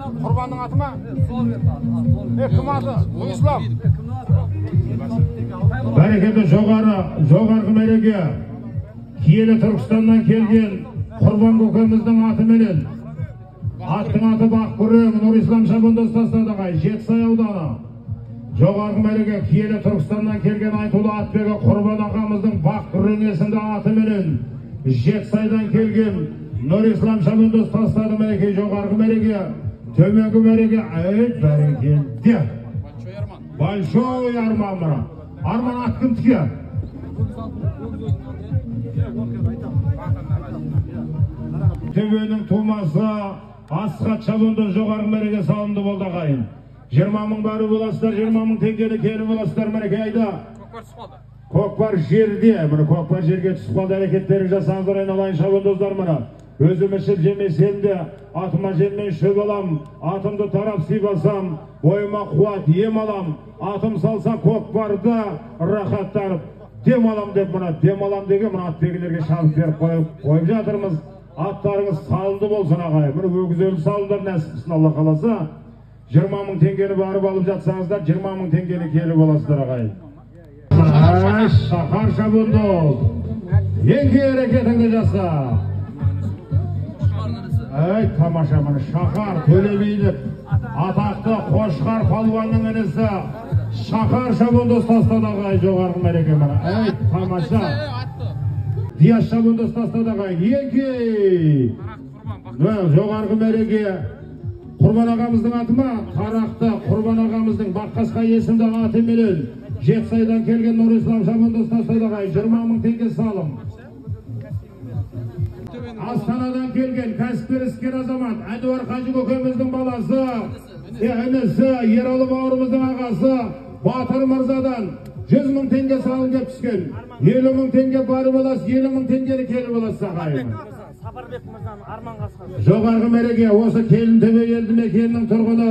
Құрбанның аты ма? Кім аты? Нұрислам. Бәрекелді, жоғарғы мәреге киелі Түркістаннан келген Құрбан көкеміздің атыменен. Аттың аты Бақкүрең, Нұрислам шабандоз тастады ағай, Жетісай ауданы. Жоғарғы мәреге киелі Түркістаннан келген айтулы атбегі Құрбан ағамыздың Бақкүрең есімді атыменен Жетісайдан келген Нұрислам шабандоз тастады мінекей жоғарғы мәреге. Төменгі мәреге, әй, бәрекелді. Большой арман мына. Арман ат кімдікі? Төбенің тумасы Асхат шабандоз жоғарғы мәреге салымды болды ағайын. 20 мың барып боласыздар, 20 мың теңгені келіп боласыздар мінекей айда. Көкпар жерде, міне көкпар жерге түсіп қалды, әрекеттерін жасаңыздар айналайын шабандоздар мына. Өзім ішіп жемесем де, атыма жеммен шөп алам, атымды тарап сипасам, бойыма қуат ем алам, атым салса көкпарды рахаттанып дем алам деп мына дем алам деген мына атбегілерге шабыт беріп қойып жатырмыз. Аттарыңыз салымды болсын ағай. Міне өгіз өлі салымдар нәсіп қылсын Алла қаласа. 20 мың теңгені барып алып жатсаңыздар, 20 мың теңгені келіп аласыздар ағай. Шахар шабандоз, еңке әрекетіңді жаса. Әй, тамаша, міне Шахар Төлебилік, атақты Қошқар палуанның інісі Шахар шабандоз тастады ағай жоғарғы мәреге міне. Әй, тамаша. Диас шабандоз тастады ағай. Еңке. Жоғарғы мәреге Құрбан ағамыздың аты ма? Тарақты Құрбан ағамыздың Баққасқа есімді атыменен Жетісайдан келген Нұрислам шабандоз тастады ағай. 20 мың теңге салым. Астанадан келген кәсіпкер іскер азамат Әнуар қажы көкеміздің баласы, інісі, Ералы бауырымыздың ағасы Батыр мырзадан 100 мың теңге салым кеп түскен. 50 мың теңге барып аласыз, 50 мың теңгені келіп аласыз ағайын. Сапарбек мырзаның Арман қасқасы. Жоғарғы мәреге осы Келінтөбе елді мекенінің тұрғыны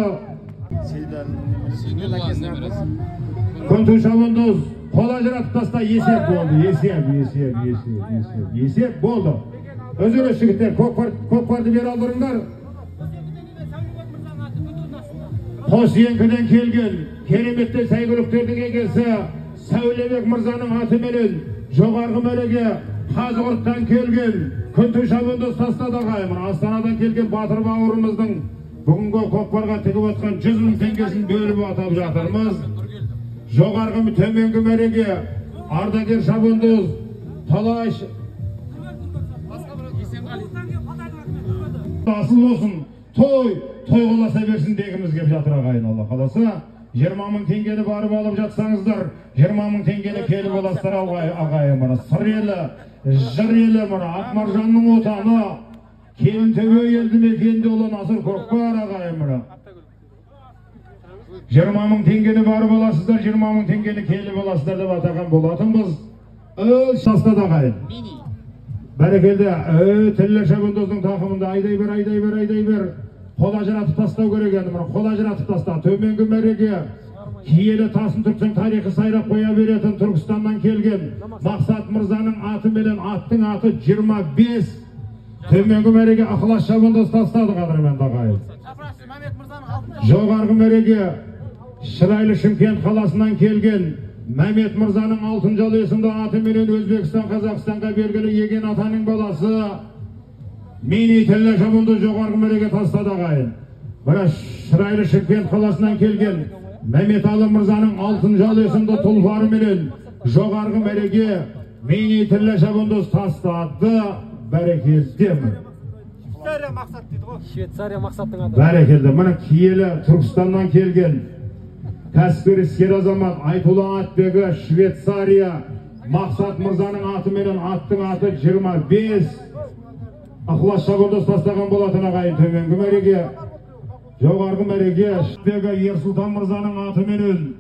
Күнту шабандоз қол ажыратып таста, есеп болды, есеп, есеп, есеп, есеп, есеп болды. Үзіліс жігіттер, көкпарды бері алдырыңдар. Қос еңкіден келген кереметті сәйгүліктердің егесі Сәулебек мырзаның атыменен жоғарғы мәреге Қазығұрттан келген Күнту шабандоз тастады ағайын. Астанадан келген батыр бауырымыздың бүгінгі көкпарға тігіп отқан 100 мың теңгесін бөліп атап жатырмыз. Жоғарғы төменгі мәреге ардагер шабандоз талай асыл болсын, той қоласа берсін дегіміз кеп жатыр ағайын. Алла қаласа 20 мың теңгені барып алып жатсаңыздар, 20 мың теңгені келіп аласыздар ағайын. Мына Сыр елі, Жыр елі, мына Ақмаржанның отаны Келінтөбе елді мекенінде ұлы насыр көкпар ағайын. Мына 20 мың теңгені барып аласыздар, 20 мың теңгені келіп аласыздар деп атаған болатынбыз. Тастады ағайын. Бәрекелді, тіллі шабандоздың тақымында айдай бер, айдай бер, айдай бер. Қол ажыратып тастау керек енді, мына қол ажыратып таста. Төменгі мәреге киелі тасын түртсең тарихы сайрап қоя беретін Түркістаннан келген Мақсат мырзаның аты менен аттың аты 25. Төменгі мәреге Ықылас шабандоз тастады қадірменді ағайын. Жоғарғы мәреге Шырайлы Шымкент қаласынан келген Мәмет мырзаның Алтынжал есімді аты менен Өзбекстан, Қазақстанға белгілі Еген атаның баласы Мини тіллі шабандоз жоғарғы мәреге тастады ағайын. Бірақ Шырайлы Шымкент қаласынан келген Мәметалы мырзаның Алтынжал есімді тұлпары менен жоғарғы мәреге Мини тіллі шабандоз тастады. Бәрекелді. Швейцария мақсат дейді ғой. Швейцария мақсаттың аты. Бәрекелді. Міне киелі Түркістаннан келген кәсіпкер іскер азамат Айтулы атбегі Швейцария Мақсат мырзаның аты менен аттың аты 25. Ықылас шабандоз тастаған болатын ағайын төменгі мәреге. Жоғарғы мәреге Атбегі Ерсұлтан мырзаның аты менен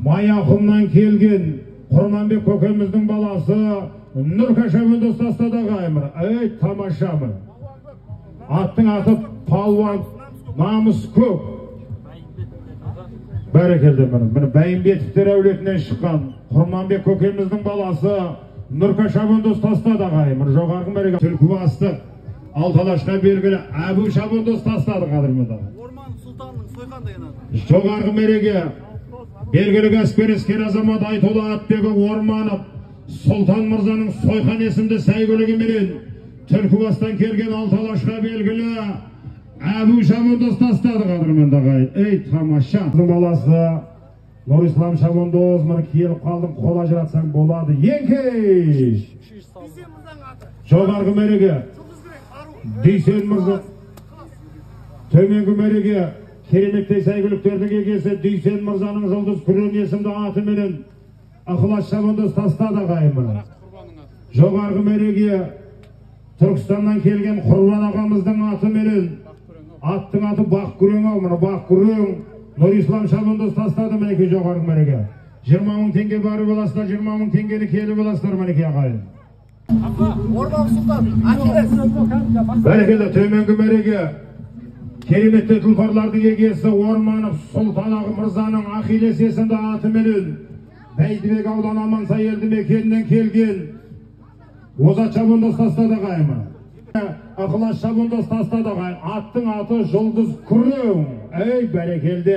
Маяқұмнан келген Құрманбек көкеміздің баласы Нұрка шабандоз тастады ағайын. Ей, тамаша міне. Аттың аты палуан намыс көк. Бәрекелді міне. Міне Бәйімбетовтер әулетінен шыққан Құрманбек көкеміздің баласы Нұрка шабандоз тастады ағайын. Міне жоғарғы мәреге Түлкібастық Алты Алашқа белгілі Әбу шабандоз тастады қадірмен ағайын. Орманов Сұлтанның сойқан деген аты. Жоғарғы мереге белгілі кәсіпкер іскер азамат Айтулы Атбегі Орманов Сұлтан мырзаның сойқан есімді сәйгүлігіменен Түлкібастан келген Алты Алашқа белгілі Әбу шабандоз тастады қадірмен ағайын. Ей, тамаша. Баласы Нұрислам шабандоз, міне келіп қалдым, қол ажыратсаң болады. Еңкей! Жоғарғы мереге Дүйсен мырза, төменгі мереге кереметтей сәйгүліктердің егесі Дүйсен мырзаның Жұлдыз Күрең есімді атыменен Ықылас шабандоз тастады ағайын. Жоғарғы мереге Түркістаннан келген Құрбан ағамыздың атыменен, аттың аты Бақ Күрең ау, міне Бақ Күрең Нұрислам шабандоз тастады мінекей жоғарғы мереге. 20 мың теңге барып аласыздар, 20 мың теңгені келіп аласыздар мінекей ағайын. Орманов Сұлтан, Ахиллес. Бәрекелді, төменгі мереге кереметті тұлпарлардың егесі Орманов Сұлтан мырзаның Ахиллес есімді атыменен Бәйдібек ауданы Амансай елді мекенінен келген Озат шабандоз тастады ағайын. Ықылас шабандоз тастады ағайын. Аттың аты Жұлдыз Күрең. Ей, бәрекелді.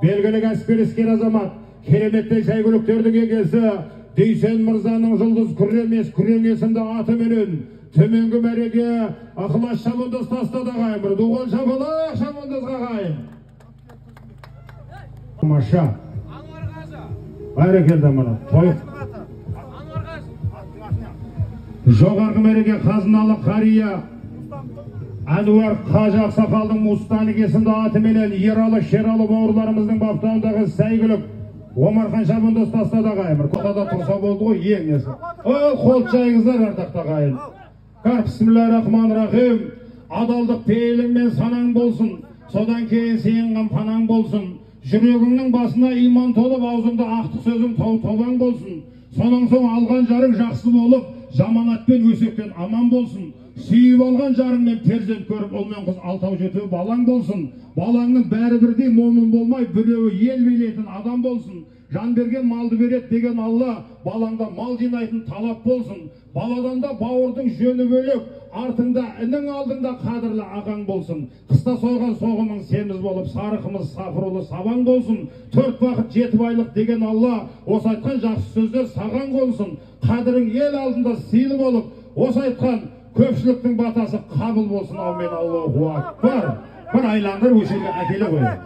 Белгілі кәсіпкер іскер азамат, кереметтей сәйгүліктердің егесі Дүйсен мырзаның Жұлдыз Күрең есімді атыменен төменгі мәреге Ықылас шабандоз тастады ағайын. Бір дуғал шабалақ шабандозға ағайын. Тамаша. Бәрекелді мына. Той. Жоғарғы мереге қазыналы қария Әнуар қажы ақсақалдың Мустаник есімді атыменен Ералы Шералы бауырларымыздың баптауындағы сәйгүлік Омархан шабандоз тастады ағайын. Қотада тұрса болды ғой, ең несі. Ол қол жайыңыздар ардақты ағайын. Бисмиллахиррахманиррахим. Адалдық пейілің мен санаң болсын. Содан кейін сыйынған панаң болсын. Жүрегіңнің басына иман толып, аузыңда ақтық сөзің тобаң болсын. Сонан соң алған жарың жақсы болып, жаманатпен өсектен аман болсын. Сүйіп алған жарыңмен перзент көріп, ұл мен қыз алтау жетеу балаң болсын. Балаңның бәрі бірдей момын болмай, біреуі ел билейтін адам болсын. Жан берген малды береді деген Алла, балаңда мал жинайтын талап болсын. Баладан да бауырдың жөні бөлек, артыңда інің алдыңда қадірлі ағаң болсын. Қыста сойған соғымың семіз болып, сары қымыз сапырулы сабаң болсын. Төрт бақыт жеті байлық деген Алла, осы айтқан жақсы сөздер саған қонсын. Қадірің ел алдында сыйлы болып, осы айтқан көпшіліктің батасы қабыл болсын. Аумин, Аллаху акбар. Бір айландыр осы жерге әкеле қояйық.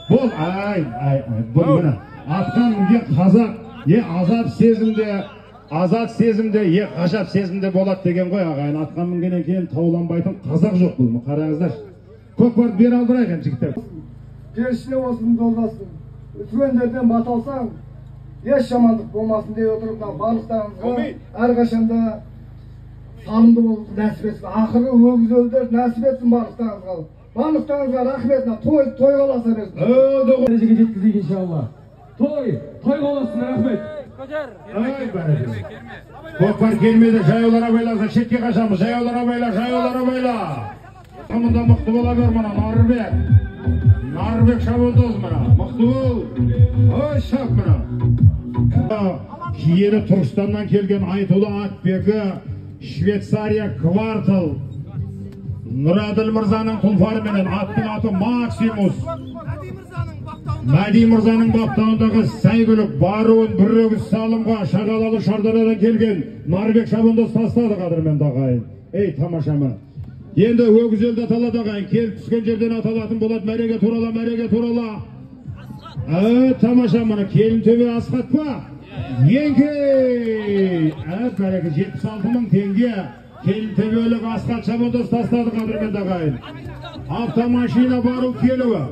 Бол, ай, ай, ай, бұл міне. Атқа мінген қазақ е азап сезімде, азат сезімде, е ғажап сезімде болады деген ғой ағайын. Атқа мінгеннен кейін тауланбайтын қазақ жоқ бұл. Қараңыздаршы. Көкпарды бері алдырайық енді жігіттер. Періште болсын, жолдасын. Үлкендерден бата алсаң, еш жамандық болмасын деп отырып, барлықтарыңызға әрқашанда салымды болуды нәсіп етсін. Ақыры өгіз өлдер нәсіп етсін барлықтарыңызға. Барлықтарыңызға рахмет. Той тойға ұласа берсін. Дәрежеге жеткізейік иншалла. Той, тойға ұласын, рахмет. Ай, бәрекелді. Көкпар келмеді, жаяулар абайласа, шетке қашамыз. Жаяулар абайла, жаяулар абайла. Мұнда мықты бола бер мына, Нарбек. Нарбек шабандоз мына, мықты бол. Ой, шап мына. Киелі Түркістаннан келген Айтулы Атбегі Швейцария Квартал Нұраділ мырзаның тұлпарыменен, аттың аты Максимус. Мәди мырзаның баптауындағы сәйгүлік баруын бір өгіз салымға Шағалалы Шардарадан келген Нарбек шабандоз тастады қадірменді ағайын. Ей, тамаша мына. Енді өгіз елді аталады ағайын. Келіп түскен жерден аталатын болады. Мәреге турала, мәреге турала. Тамаша мына. Келін төбе Асхат па? Еңкей! Бәрекелді, 76 мың теңге. Келін төбелік Асхат шабандоз тастады қадірменді ағайын. Автомашина бару келуі.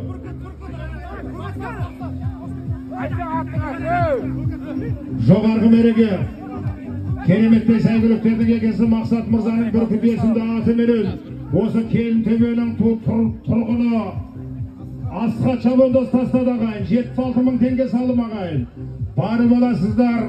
Жоғарғы мереге кереметтей сәйгүліктердің егесі Мақсат мырзаның бүркіт есімді атыменен осы келін төбенің тұрғыны Асхат шабандоз тастады ағайын. 76 мың теңге салым ағайын. Барып аласыздар.